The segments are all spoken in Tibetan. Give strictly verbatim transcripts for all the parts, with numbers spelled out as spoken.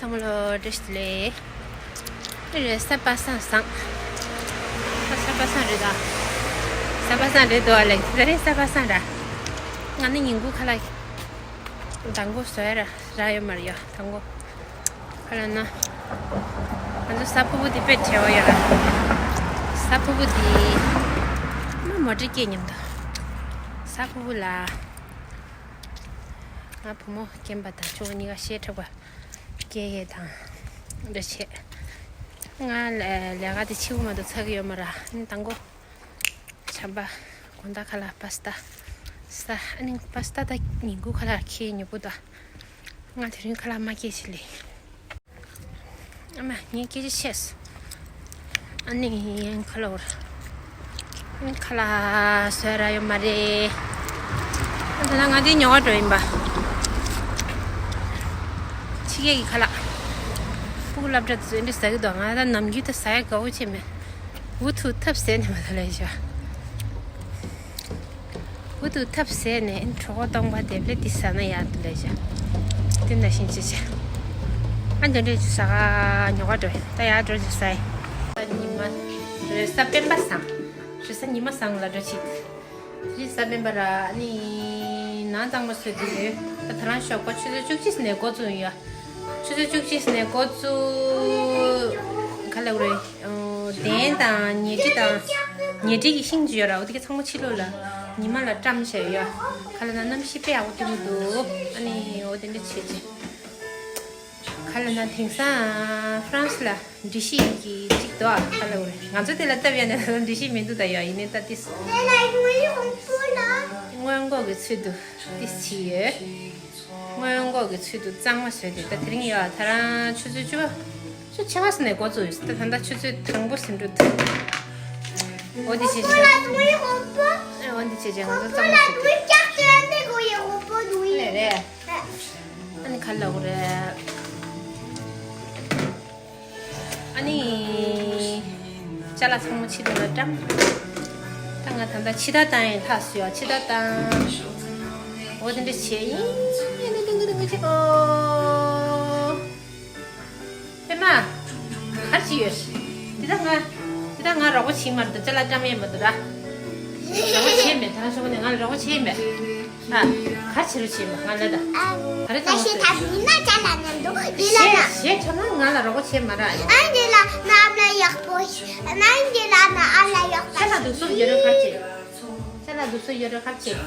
ཚང་མ་ལོ་བཀྲ་ཤིས་བདེ་ལེགས། ཨེ་རེད། གཟའ་པ་སངས་བཟང་། ཨ། གཟའ་པ་སངས་རེད་ད། གཟའ་པ་སངས་རེད་འདུག་ཨ་ལེ། ད་རེས་གཟའ་པ་སངས་ར། ང་ནི་ཉིན་གུང་ཁ་ལག་དང་པོ་བཟོ་ཡ་ར་རག་ཡོད་མ་རེད་ཡ། དང་པོ་ག་ལབ་ན། ང་ཚོ་གཟའ་ཕུར་བུ་འདི་དཔེ་བྲེལ་བ་ཡོད་ར། གཟའ་ཕུར་བུ་འདི་མ་མོ་ཊ་སྐྱེལ་མཉམ་དུ། གཟའ་ཕུར་བུ་ལ། ང་བུ་མོ་རྒན་པ་དང་ཆུང་བ་གཉིས་ཀ་བཤད་ཁྲག་པ་སྐྱེལ་ཡས་དང་འདྲ་བྱེད། ང་ལ་ལས་ཀ་དེ་ཕྱི་པོ་མ་གཏོགས་ཚར་གི་ཡོད་མ་ར། ཨ་ནི་དང་པོ་བྱམས་པ་དགོང་དག་ཁ་ལག་པ་སི་ཏ་ཟ། ཨ་ནི་པ་སི་ཏ་ད་ཉིན་གུང་ཁ་ལག་ཁྱེད་ཉོ་པོ་ད། ང་དེ་རིང་ཁ་ལག་མ་སྐྱེལ་ཞིག་ལས། ཨ་མ་ངས་སྐད་ཆ་བཤད། ཨ་ནི་ཁ་ལག་འོར། ཨ་ནི་ཁ་ལག་བཟོ་ཡ་རག་ཡོད་མ་རེད། ཨ་ད་ང་དེ་ཉོ་ག་འགྲོ་ཡིན་པ། ཕྱི་རྒྱལ་གྱི་ཁ་ལག་ཕྲུ་གུ་སློབ་གྲྭ་དུ་འདི་ཟ་གི་འདུག་ང་ད་ནམ་རྒྱུན་ད་ཟ་ཡ་དགའ་བོ་བྱེད་མེད། འུ་ཐུག་ཐབས་ཟད་ནས་མ་ཐོན་ལས་བྱ། འུ་ཐུག་ཐབས་ཟད་ནས་གྲོད་ཁོག་སྟོང་པ་དེ་ལས་འདི་ཟ་ན་ཡག་འདུག་ལས་བྱ། དེ་འདྲ་ཞིག་བྱེད་བྱ། ཨ་འདི་འདྲ་ཟ་ག་ཉོ་ག་འགྲོ། ད་ཡར་འགྲོ་ཅིག་ཟ་ཡི། ད་ཉི་མ་རེས་གཟའ་སྤེན་པ་བཟང་། རེས་གཟའ་ཉི་མ་བཟང་ལ་འགྲོ་ཅིག་དེ་རིང་གཟའ་སྤེན་པ་ར། ཨ་ནི་ནང་གཙང་མ་བཟོས་ཏེ་ཡོད། ད་ད་རང་ཞོགས་པ་ཆུ་ཚོད་བཅུ་གཅིག་ནས་འགོ་བཙུགས་ཡོད། ཆུ་ཚོད་བཅུ་གཅིག་ནས་འགོ་བཙུགས། ག་ལབ་རེད། ཨོ། གདན་དང་ཉལ་ཁྲི་དང་། ཉལ་ཁྲི་གི་ཤིང་ཅིག་ཡོད་ར། འོ་དེ་ག་ཚང་མ་ཕྱི་ལོགས་ལ་ཉི་མ་ལ་བཀྲམ་བྱས་ཡོད། ག་ལབ་ན་གནམ་གཤིས་དཔེ་ཡག་པོ་སྟོན་གྱི་འདུག་ཨ་ནི་འོ་དེ་འདྲ་བྱས་བྱས། ག་ལབ་ན་དེང་སང་ཧྥ་རན་སི་ལ་འགྲེལ་བཤད་ཀྱི་གཅིག་འདུག་ཨ། ག་ལབ་རེད། ང་ཚོ་དེ་ལ་སྟབས་ཡག་ནས་ད་འགྲེལ་བཤད་མི་འདུག་ད་ཡོད་ཡིན་ནའི་ད་ཏིས། སྔོན་འགོག་གི་ཚུལ་དུ་ཏིས་བྱས་ཡོད། སྔོན་འགོག་གི་ཚུལ་དུ་གཙང་མ་བཟོས་ཏེ་ད་དེ་རིང་ཡོད། ད་རང་ཆུ་ཚོད་བཅུ་པ། ཆུ་ཚོད་ཕྱེད་ཀ་ཙམ་ནས་འགོ་བཙུགས་ཡོད། ད་ད་ལྟ་ཆུ་ཚོད་དང་པོ་ཟིན་འགྲོ་འདུག་འོ་དེ་བྱས་བྱས། ཨ། འོ་དེ་བྱས་བྱས་ང་ཚོ་གཙང་མ་བཟོས་ཏེ། རེད་རེད། ཨ་ནི་ག་ལབ་དགོས་རེད། ཨ་ནི། ཅ་ལག་ཚང་མ་ཕྱི་ལོགས་ལ་བཀྲམ། ད་ང་ད་ལྟ་ཕྱི་ཐག་བཏང་ཡིན། ལྷག་སོང་ཡ། ཕྱི་ཐག་བཏང་། འོ་དེ་འདྲ་བྱས་ཡིན། ཨ་ནི་ཏིང་ཏིང་ཏིང་ཏིང་བྱེད་གོ། པད་མ། ག་རེ་བྱེད་ཡོད། འདི་ད་ང་། འདི་ད་ང་རོགས་པ་བྱེད་མ་འདུག་ཅ་ལག་བཀྲམ་ཡས་མ་འདུག་ར། རོགས་པ་བྱས་མེད། ད་ང་ཤོག་ནས་ང་ལ་རོགས་པ་བྱས་མེད། ཨ། ག་རེ་བྱེད་རོགས་བྱས་མ་ང་ལ་ད། ག་རེ་བཏང་བ་ཟེར། ཞེ་ཁྲ་ན་ང་ལ་རོགས་པ་བྱས་མ་ར། ཨ་འདི་ལ་ན་ཨ་མ་ལ་ཡག་པོ། ཨ་འདི་ལ་ན་ཨ་ལ་ཡག་པ། ཅ་ལག་འདུག་སོ་ཡོད་ར་ག་རེ་བྱེད། ཅ་ལག་འདུག་སོ་ཡོད་ར་ག་རེ་བྱེད།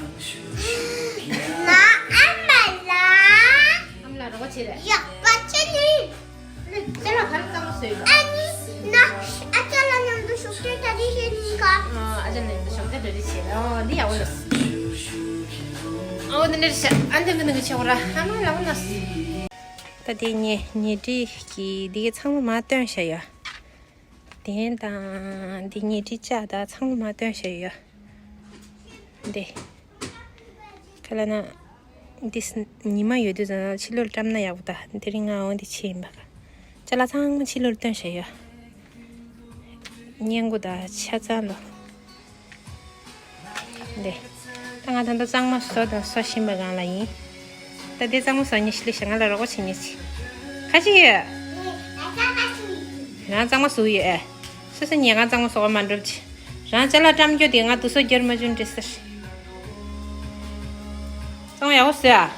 ན་ཨ་མ་ལ། ཨ་མ་ལ་རོགས་པ་བྱེད་རེད། ཡག་པ་བྱེད་ནི། ཅ་ལག་ག་རེ་གཙང་མ་བཟོས་ཡོད། ཨ་ནི་ན་ཨ་ཅག་ལ་མཉམ་དུ་ཞོགས་ཇ་གྲ་སྒྲིག་བྱེད་ནི་ག་ཨ་ཅག་ལ་མཉམ་དུ་ཞོགས་ཇ་གྲ་སྒྲིག་བྱེད། ཨོ་འདི་ཡག་པོ་རེད། ཨོ་འདི་འདྲ་རེད་ཤག་ཨ་འདི་མི་འདི་གི་ཆེ་བོ་ར། ཨ་མ་ལ་བ་ན། ད་དེ་ཉལ་ཉལ་ཁྲི་གི་འདི་གི་ཚང་མ་མར་བཏོན་བཞག་ཡོད། གདན་དང་འདི་ཉལ་ཁྲི་ལྕགས་དང་ཚང་མ་མར་བཏོན་བཞག་ཡོད། འདི། ག་ལབ་ན། འདི་ཉི་མ་ཡོད་དུས་ཙང་ཕྱི་ལོགས་བཀྲམ་ན་ཡག་པོ་ད། དེ་རིང་ང་འོ་འདི་ཕྱེ་ཡིན་པ་ག་ཅ་ལག་ཚང་མ་ཕྱི་ལོགས་བཏོན་བཞག་ཡོད། སྔས་མགོ་དང་ཆ་ཚང་ལོ། འདི། ད་ང་ད་ལྟ་གཙང་མ་བཟོ་དང་བཟོ་བཞིན་པ་སྒང་ལ་ཡིན། ད་འདི་གཙང་མ་བཟོ་ཉེ་ཤི་ལེ་ཤ་ང་ལ་རོགས་པ་བྱེད་ཉེ་ཤི། ཁ་ཅིག་ཡོད། རང་གཙང་མ་བཟོ་ཡོད་ཨེ། སོ་སོ་ཉལ་ཁང་གཙང་མ་བཟོ་བ་མ་འགྲུབ་ཅི། རང་ཅ་ལག་བཀྲམ་རྒྱུ་དེ་ང་དུ་སོ་རྒྱུར་མ་བྱུང་འདྲི་ཟེར། གཙང་མ་ཡག་པོ་བཟོས་ཨ།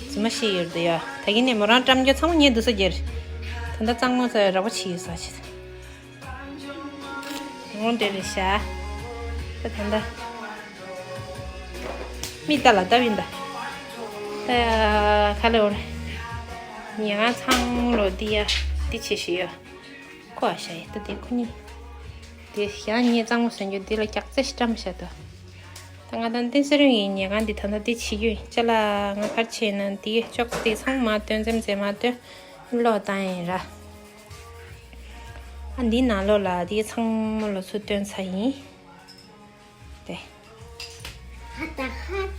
རྫུན་མ་བཤད་ཡོད་དུ་ཡ། ད་གིན་ནས་མོ་རང་བཀྲམ་རྒྱུ་ཚང་མ་ངས་དུ་སོ་རྒྱུར། ད་ལྟ་གཙང་མ་བཟོ་ཡ་རག་པ་བྱེད་ཡོད་ས་ཆེ། ངོ་འདྲེ་རེད་ཤག་ད་ད་ལྟ། མི་ལྟ་ལ་ལྟ་བིན་ད། ད་ཁ་ལོ་རེད། ཉེ་ང་ཚང་ལོ་འདི་ཡ། འདི་ཆེ་ཤི་ཡ། ཁོ་ཨ་ཤ་ཡི་ད་དེ་ཁོ་གཉིས། དེ་ཞག་ཉིན་གཙང་མོ་ཟེར་རྒྱུ་འདི་ལ་རྒྱག་རྩེ་ཞིག་བཀྲམ་བཞག་ད། ད་ང་དང་བསྟན་སྲིད་རིང་ཡིན་ཉེ་ང་འདི་ད་ལྟ་འདི་བྱེད་རྒྱུ་ཡིན་ཅ་ལག་ང་ཕར་ཆེ་ན་འདི་ཅོག་ཙེ་ཚང་མ་སྟོན་འཛེམ་འཛེམ་མ་སྟོན་ལོག་བཏང་ཡིན་ར། ཨ་འདི་ནང་ལོགས་ལ་འདི་ཚང་མ་ལོ་ཚུར་སྟོན་ཚར་ཡིན། དེ།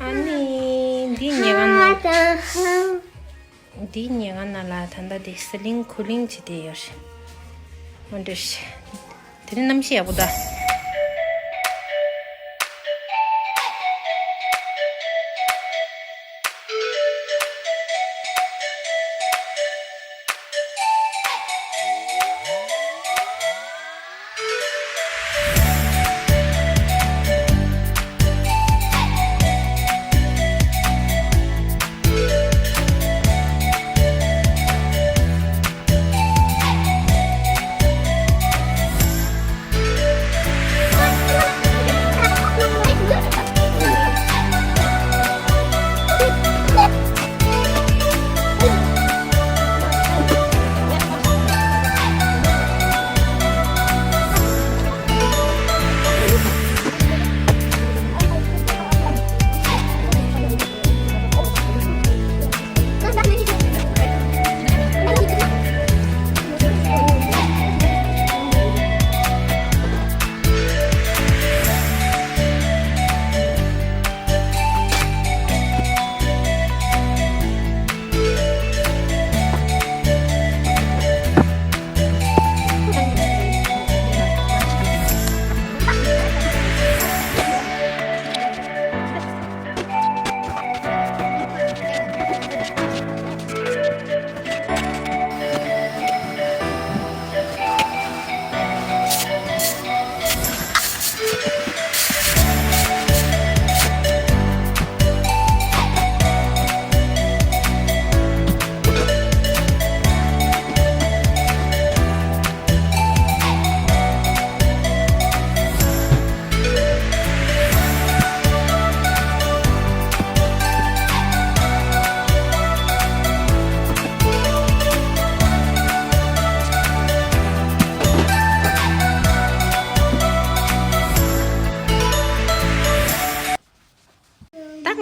ཨ་ནི་འདི་ཉེ་ག་ན། འདི་ཉེ་ག་ན་ལ་ད་ལྟ་དེ་ཟི་ལིང་གུ་ལིང་བྱེད་དེ་ཡོད་རེད། འོ་འདྲ་རེད། དེ་ནི་གནམ་གཤིས་ཡག་པོ་ད།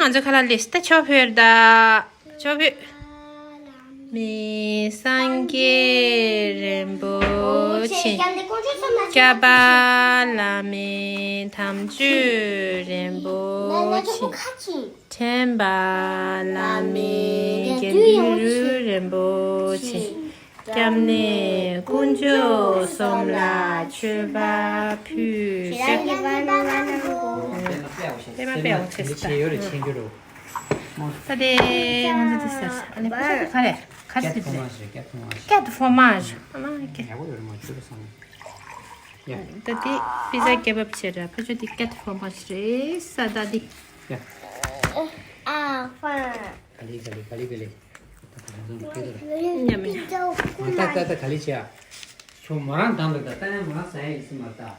ང་ཚོ་ཁ་ལག་ལས་ད་ཆོ་ཕོར་ད། ཆོ་ཕོར། མི་སངས་རྒྱས་རིན་པོ་ཆེ། སྐྱབས་པ་བླ་མེད་དམ་ཆོས་རིན་པོ་ཆེ། དྲན་པ་བླ་མེད་དགེ་འདུན་རིན་པོ་ཆེ། སྐྱབས་གནས་དཀོན་མཆོག་གསུམ་ལ་མཆོད་པ་ཕུལ། པད་མ་དཔེ་འོང་ཆེ་སི་ད། ད་དེ་ང་ཚོ་དེ་ཟེར་ཨ་ནི་ཕ་ཤ་དེ་ག་རེ་ག་རེ་ཟེར་དེ། Quatre fromages, quatre fromages. Quatre fromages. ཨ་མ་ཀེ། ཡག་པོ་ཡོད་རེད་མ་བཅུ་པ་སང་། ཡ། ད་དེ་པི་ཛ་ཀེ་བབ་བྱེད་ར་ཕ་ཆོ་དེ་quatre fromages རེད་ས་ད་དེ། ཡ། ཨ་ཧྥ། ག་ལེ་ག་ལེ་ག་ལེ་ག་ལེ། ད་ད་ད་ད་ད་ཉམས་ཡ། ད་ད་ད་ག་ལེ་བྱེད་ཨ། ཁྱོད་མོ་རང་དང་ད་ད་ད་ཡང་མོ་རང་ཟ་ཡ་ཡིན་སྲིད་མ་ད། ད་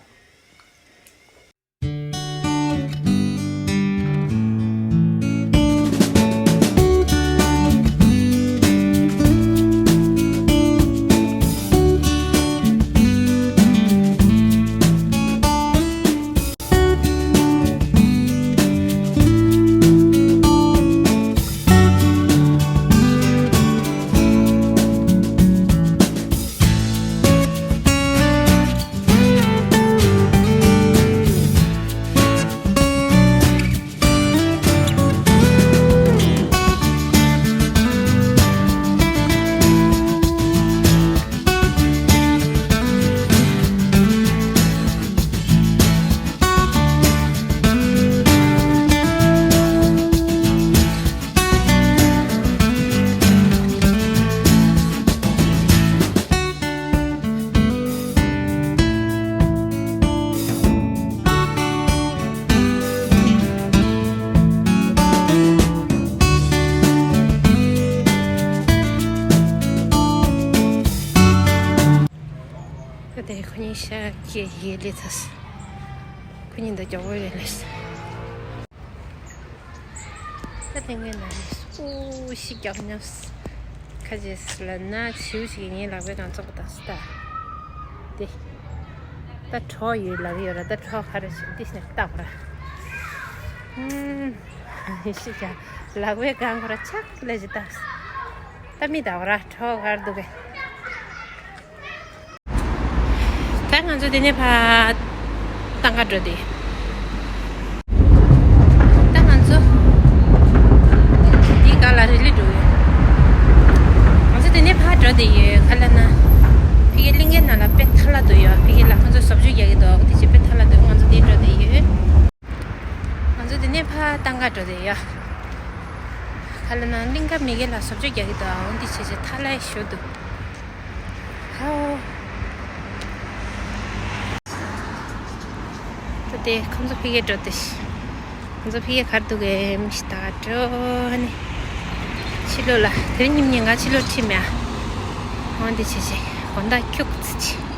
དེ་ཁོ་གཉིས་ཤག་ཅེས་ཡིད་ལས་ཚ། ཁོ་གཉིས་ད་མགྱོགས་པོ་རེད་ལས། ད་དེ་ངའི་ནང་ནས་སུ་ཞིག་རྒྱབ་ཉོབ། ཁ་ཅིག་ལབ་ན་བྱིའུ་ཞིག་གིས་ངའི་ལག་པའི་སྒང་བཙོག་པ་བཏང་སོང་ད། དེ། ད་གྲོགས་ཡོད་ལབ་ཡོད་ར་ད་གྲོགས་ག་རེ་བྱེད་འདི་ནས་བལྟ་བ་ར། ཧུམ། ཤི་ཀྱང་ལག་པའི་སྒང་ཁོ་ར་ཆག་ལས་ཅི་བཏང་སོང་། ད་མི་ད་བ་ར་གྲོགས་ག་རེ་འདུག་གས། ད་ང་ཚོ་དེ་ནས་ཕར་ཏང་ག་འགྲོ་དེ། ད་ང་ཚོ་འདི་ག་ལ་རི་ལི་འགྲོ་ཡོད། ང་ཚོ་དེ་ནས་ཕར་འགྲོ་དེ་ཡོད་ག་ལ་ན། ཕ་གི་གླིང་གའི་ནང་ལ་དཔེ་ཐ་ལ་འདུག་ཡོད་ཕ་གི་ལ་ཁོ་ཚོ་བཟོ་བཅོས་རྒྱག་གི་འདུག་དེ་ཅི་དཔེ་ཐ་ལ་འདུག་ང་ཚོ་དེ་འགྲོ་དེ་ཡོད། ང་ཚོ་དེ་ནས་ཕར་ཏང་ག་འགྲོ་དེ་ཡོད། ག་ལ་ན་གླིང་ག་མི་གི་ལ་བཟོ་བཅོས་རྒྱག་གི་འདུག་འོ་འདི་བྱས་བྱས་ཐ་ལ་ཞོ་འདུག་ཧའོ། ད་དེ་ཁོང་ཚོ་ཕ་གིར་འགྲོ་དེ། ཁོང་ཚོ་ཕ་གིར་ག་རེ་འདུག་གས་མི་ཤེས་ད་འགྲོ་ནི། ཕྱི་ལོགས་ལ་དེ་རིང་ཉིན་ཉིན་ང་ཕྱི་ལོགས་ཁྲིད་མེད་ཨ། འོ་འདི་བྱས་བྱས་དགོང་དག་ཁྱུག་ཙི་ཅི།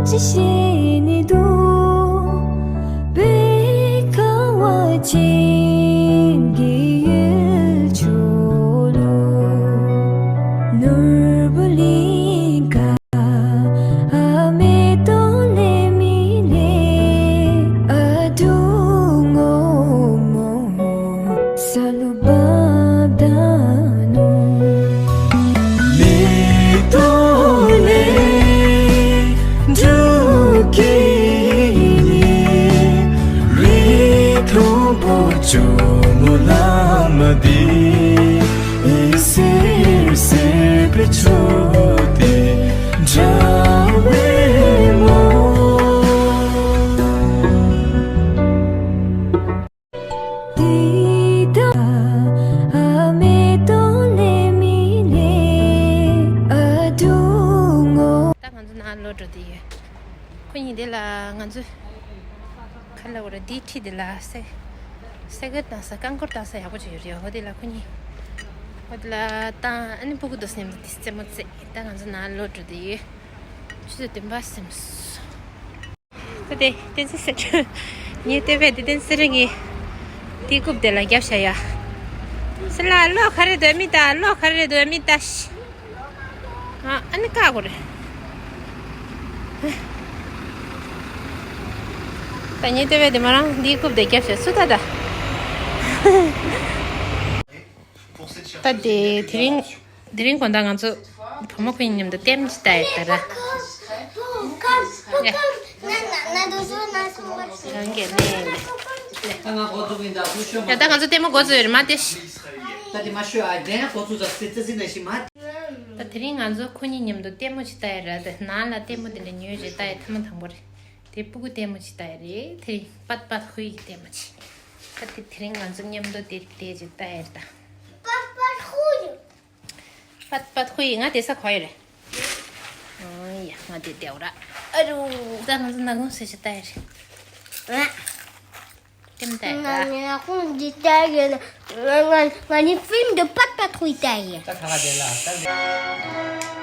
ཅི་ཞིག་ནི་འདུག་པའི་ཁ་བ་ཅན་གྱི་ཡུལ་ཕྱོགས་ལ། ནོར་བུ་གླིང་ག་ཨ་མེ་ཏོག་ལེ་མི་ལེ་ཨ་དུ་ངོ་མོ། ས་ལུ་བབས་ད་ནུ། མེ་ཏོག་ལེ་འབྲུ་ཀེ་ནི། རི་མཐོན་པོ་ཇོ་མོ་བླ་མ་འདི། ཨི་སེར་སེར་པའི་ཆུ་དེ་འདྲ་བའི་མོ། དེ་ད་ཨ་མེ་ཏོག་ལེ་མི་ལེ་ཨ་དུ་ངོ་། ད་ང་ཚོ་ནང་ལོག་འགྲོ་དེ་ཡོད། ཁོ་གཉིས་དེ་ལ་ང་ཚོ་ཁ་ལ་འོ་ར་དེའི་འཁྲིས་དེ་ལ་སེ་སེ་ག་བཏང་ས་རྐང་འཁོར་བཏང་ས་ཡག་པོ་ཅིག་ཡོད་རེད། འོ་དེ་ལ་ཁོ་གཉིས་འོ་དེ་ལ་བཏང་ཨ་ནི་སྤུ་གུ་དོ་སེམས་དེ་རྩེད་མོ་རྩེ། ད་ང་ཚོ་ནང་ལོག་འགྲོ་དེ་ཡོད། ཆུ་ཚོད་བདུན་པ་ཟིན་སོང་། ད་དེ་བསྟན་འཛིན་གསེར་ཁྲི། ངའི་ལྟོས་པས་དེ་བསྟན་འཛིན་གསེར་ཁྲི་ངའི་དེའི་རྐུབ་དེ་ལ་རྒྱབ་བཞག་ཡ། སི་ལ་གློག་ག་རེ་འདོད་མི་ད། གློག་ག་རེ་འདོད་མི་ད་ཤི། ཨ་ཨ་ནི་བཀག་དགོས་རེད། ད་ངའི་ལྟོས་པས་དེ་མ་རང་དེའི་རྐུབ་དེ་རྒྱབ་བཞག་སུ་ད་ད། ད་དེ་དེ་རིང་། དེ་རིང་དགོང་དག་ང་ཚོ་བུ་མོ་ཁོ་གཉིས་མཉམ་དུ་ལྟད་མོ་ཅིག་ལྟ་ཡི་ད་ར། ཡ། རང་གི་གནས་ལས། ད་ང་འགོ་ཚུགས་ཡིན་ད་ཁུ་ཤོ་མ། ཡ་ད་ང་ཚོ་ལྟད་མོ་འགོ་ཚུགས་ཡོད་རེད་མ་དེ། ད་དེ་མ་ཤོད་ཨ་དེ་ཡང་འགོ་ཚུགས་ད་སི་ཙི་སི་ན་ཤི་མ། ད་དེ་རིང་ང་ཚོ་ཁོ་གཉིས་མཉམ་དུ་ལྟད་མོ་ཅིག་ལྟ་ཡི་ར། དེ་ནང་ལ་ལྟད་མོ་དེ་འདྲ་ཉོས་རྗེས་ལྟ་ཡི་ཐེངས་མ་དང་པོ་རེད། དེ་སྤུ་གུ་ལྟད་མོ་ཅིག་ལྟ་ཡི་རེད། དེ་རིང་པད་པད་ཧུའི་ལྟད་མོ་ཅིག་ད་དེ་དེ་རིང་ང་ཚོ་མཉམ་དུ་དེ་དེ་ཅིག་ལྟ་ཡི་རེད་ད། པད་པད་ཧུའི། པད་པད་ཧུའི་ང་དེ་ས་གོ་ཡི་རེད། ཨོ་ཡ་ང་དེ་དེ་འོ་ར། ཨ་རུ། ད་ང་ཚོ་ནག་ནོག་ཟེར་ཅིག་ལྟ་ཡི་རེད། ཨ། ལྟད་མོ་ལྟ་ཡི་ར། ང་ནི་ཁོང་འདི་ལྟ་ཡི་ན། ང་ང་ང་ནི་ཕིལམ་དུ་པད་པད་ཧུའི་ལྟ་ཡི། ད་ཁ་ཁ་དེ་ལ་ལྟ་ཡི།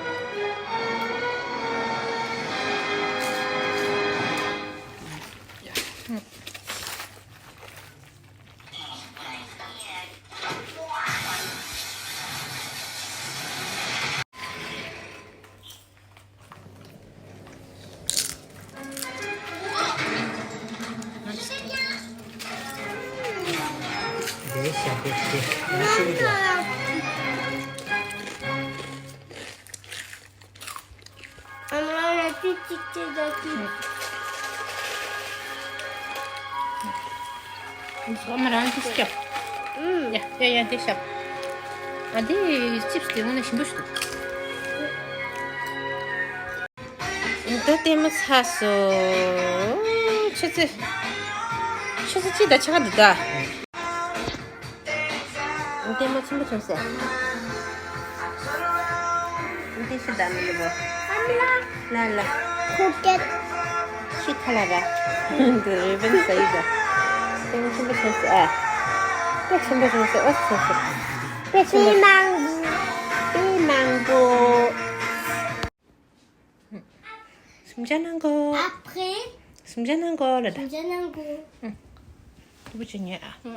ཨ་མ་ལ་ཅི་ཅིག་ཅིག་ད་ཅིག་ཨ་མ་རང་ཅིག་སྐྱོབ། ཨུམ། ཡ་ཡ་ཡ་དེ་ཤབ། ཨ་དེ་ཅིབས་དེ་འོ་ན་ཞིམ་པོ་ཞིག་འདུག་ད་ལྟད་མོ་ཚར་སོང་། ཆུ་ཚོད། ཆུ་ཚོད་གཅིག་དང་ཕྱེད་ཀ་འདུག་ད། ལྟད་མོ་ཆེན་པོ་བྱུང་ཟེར། འདི་ཤི་ད་མི་ལུ་བོ། ཨ་མ་ལ། ལ་ལ། ཁུ་ཀེད། ཤི་ཁ་ལ་ར། འདི་རི་བན་ཟ་ཡི་ད། ལྟད་མོ་ཆེན་པོ་བྱུང་ཟེར་ཨ། དཔེ་ཆེན་པོ་བྱུང་ཟེར་ཨོ་ཟེར་ཟེར། དཔེ་ཆེན་པོ། པི་མང་པོ། པི་མང་པོ། སུམ་ཅ་ནང་གོ། Après, སུམ་ཅ་ནང་གོ་ལ་ད། སུམ་ཅ་ནང་གོ། ཧུ་བུ་ཅི་ཉོས་ཨ།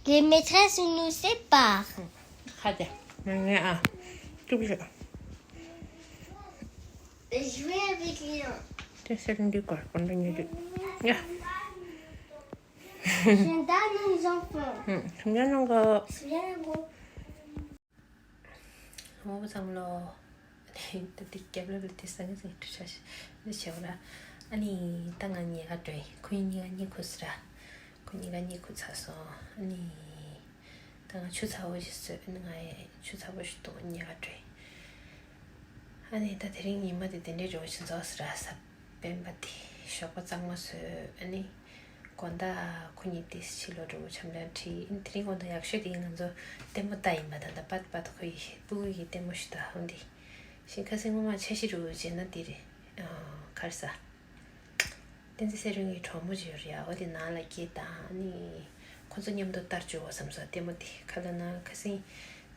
Les maîtresses nous séparent. ཁ་དེ་མ་ཉོས་ཨ། ཀྲུག་ཞུ། Je vais jouer avec les gens. དེ་སེ་རིང་གི་སྐོར་སྐོར་འདྲ་ཉོས་དུས། ཡ། J'aime les enfants. སུམ་ཅ་ནང་གོ། སུམ་ཅ་ནང་གོ། ཧོ་བུ་ཚང་ལོ། ད་དེ་རྒྱབ་ལ་ལ་དེ་ས་ངེ་ཟིག་ཁྲུ་ཆ་ཤི་འདི་བྱེད་བ་ར། ཨ་ནི་ད་ང་ཉལ་ག་འགྲོ་ཡིན། ཁོ་གཉིས་ཀ་གཉིད་ཁུག་སི་ར། ཁོ་གཉིས་ཀ་གཉིད་ཁུག་ཚར་སོང་། ཨ་ནི་ད་ང་ཆུ་ཚ་བོ་ཞིག་བཟོས། ཨ་ནི་ང་ཡི་ཆུ་ཚ་བོ་ཞིག་འཐུང་ཉལ་ག་འགྲོ་ཡིན། ཨ་ནི་ད་དེ་རིང་ཉི་མ་དེ་དེ་འདྲའི་རོ་ཞིག་རྫོགས་སི་ར་ས། སྤེན་པ་དེ་ཞོགས་པ་གཙང་མ་བཟོས། ཨ་ནི་དགོང་དག་ཁོ་གཉིས་དེ་ཕྱི་ལོགས་འགྲོ་འཆམ་འཆམ་ཁྲིད་ཡིན། དེ་རིང་དགོང་དག་ཡག་ཤོས་དེ་ང་ཚོ་ལྟད་མོ་ལྟ་ཡིན་པ་དང་། ད་པད་པད་ཁོ་ཡི་སྤུ་གུ་ཡི་ལྟད་མོ་ཞིག་ལྟ་འོང་དེ་ཞིང་ཁ་སེང་ངོ་མ་འཆར་གཞི་རུ་བྱས་ན་དེ་རེད། ཨ་ག་རེ་ཟ། བསྟན་འཛིན་གསེར་རིང་གི་གྲོགས་མོ་ཅིག་ཡོད་རེད་ཡ། འོ་དེ་ནང་ལ་སྐད་བཏང་། ཨ་ནི་ཁོ་ཚོ་མཉམ་དུ་ལྟ་བཅུག་གོ་བསམ་སོང་ལྟད་མོ་དེ། ག་ལབ་ན་ཁ་སེང་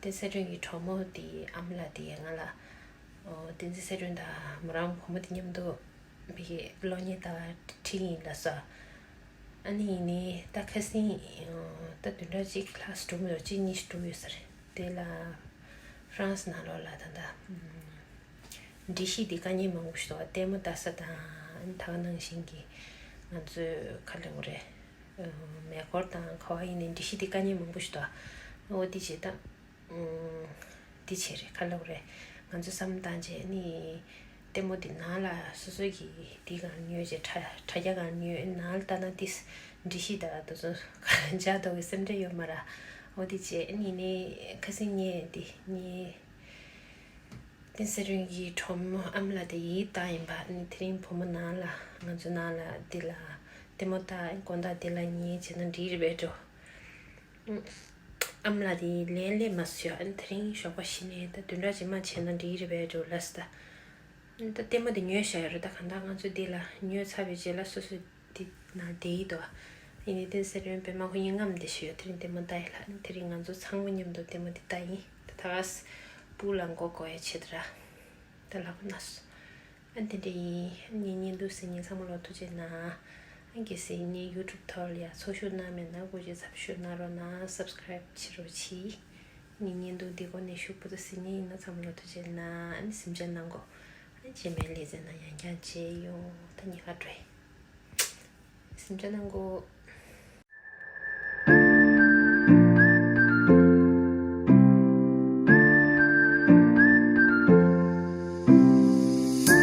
བསྟན་འཛིན་གསེར་རིང་གི་གྲོགས་མོ་དེ་ཨ་མ་ལགས་དེ་ང་ལ། ཨོ། བསྟན་འཛིན་གསལ་སྒྲོན་དང་མོ་རང་བུ་མོ་དེ་མཉམ་དུ་བི་གི་གློག་བརྙན་ལྟ་བ་ཁྲིད་ཡིན་ལབ་སོང་། ཨ་ནི་ཡིན་ནའི་ད་ཁ་སང་ད་བདུན་ཕྲག་གཅིག་ལྷག་འགྲོ་མི་འདུག་གཅིག་གཉིས་ཤིག་འགྲོ་ཡོད་ས་རེད། དེ་ལ་ཧྥ་རན་སི་ནང་ལོགས་ལ་ད་ལྟ་འགྲེལ་བཤད་དེ་དཀའ་ངལ་མང་པོ་ཞིག་འདུག་ལྟད་མོ་ལྟ་ས་དང་ཨ་ནི་ད་ག་ནང་བཞིན་གྱི་ང་ཚོའི་ག་ལབ་དགོས་རེད། མེ་འཁོར་དང་ག་བ་ཡིན་ནའི་འགྲེལ་བཤད་དེ་དཀའ་ངལ་མང་པོ་ཞིག་འདུག་འོ་དེ་བྱས་ད། འདི་བྱས་རེད། ག་ལབ་རེད། ང་ཚོ་བསམ་བཏང་བྱས་ནི། ལྟད་མོ་འདི་ནང་ལ་སོ་སོ་གིས་འདི་གང་ཉོས་བྱས་དྲ་དྲ་རྒྱ་གང་ཉོས་ནང་ལ་ལྟ་ན་ཏིས་འགྲེལ་བཤད་དང་དེ་ཚོ་ག་ལ་འཇགས་འདུག་གི་སེམས་ཁྲལ་ཡོད་མ་ར། འོ་འདི་བྱས་ནི་ནི་ཁ་སང་ངས་འདི་ངའི་བསྟན་སྲིད་རིང་གི་གྲོགས་མོ་ཨ་མ་ལགས་དེ་ཡིད་བཏང་ཡིན་པ་ནི་དེ་རིང་བུ་མོ་ནང་ལ་ང་ཚོ་ནང་ལ་འདི་ལ་ལྟད་མོ་ལྟ་དགོང་དག་འདི་ལ་ཉལ་བྱས་ན་འགྲིག་རེད་པས་འགྲོ། ཨམ་ལགས་དེ་ལན་སླེབས་མ་སོང་། ཨ་ནི་དེ་རིང་ཞོགས་པ་གཞི་ནས་ད་བདུན་ཕྲག་རྗེས་མ་བྱས་ན་འགྲིག་རེད་པས་འགྲོ་ལབ་སོང་ད། ཨ་ནི་ད་ལྟད་མོ་དེ་ཉོས་བཞག་ཡོད་རེད། ད་གང་ལྟར་ང་ཚོ་འདི་ལ་ཉོས་ཚར་བའི་རྗེས་ལ་སོ་སོ་འདི་ནང་བསྡད་ཡི་འདུག་ཡིན་ནའི་བསྟན་སྲིད་རིང་པད་མ་ཁོ་གཉིས་རྔམ་བསྡད་བཞག་ཡོད། དེ་རིང་ལྟད་མོ་ལྟ་ཡི་ལ། ཨ་ནི་དེ་རིང་ང་ཚོ་ཚང་མ་མཉམ་དུ་ལྟད་མོ་འདི་ལྟ་ཡིན། ད་ད་ག་སྤུ་ལ་མགོ་སྐོར་ཡ་ཆེད་དུ་ར་ད་ལག་པ་ན་སོང་། ཨ་དེ་འདྲ་ཡིན། ཨ་ངའི་བརྙན་ཐུང་གཟིགས་མཁན་ཚང་མ་ལ་ཐུགས་རྗེ་གནང་། ཨ་གལ་སྲིད་ངའི་ཡུ་ཊུབ་ཐོག་ལ་ཡང་ཚོར་ཤུགས་གནང་མེད་ན་སྐུ་མཁྱེན་ཚབ་ཤུགས་གནང་རོགས་གནང་། སབ་སི་ཀ་རེབ་བྱེད་རོགས་གྱིས། ངའི་བརྙན་ཐུང་འདི་གོ་ནས་ཤུགས་པོ་ཏོ་གཟིགས་མཁན་ཡིན་ན་ཚང་མ་ལ་ཐུགས་རྗེ་གནང་། ཨ་ནི་གཟིམ་འཇག་གནང་གོ། ཨ་རྗེས་མའི་ལེ་ཚན་ནང་ཡང་བསྐྱར་མཇལ་ཡོང་། ད་ཉེ་ཁ་འགྲོ་ཡི། གཟིམ་འཇག་གནང་གོ།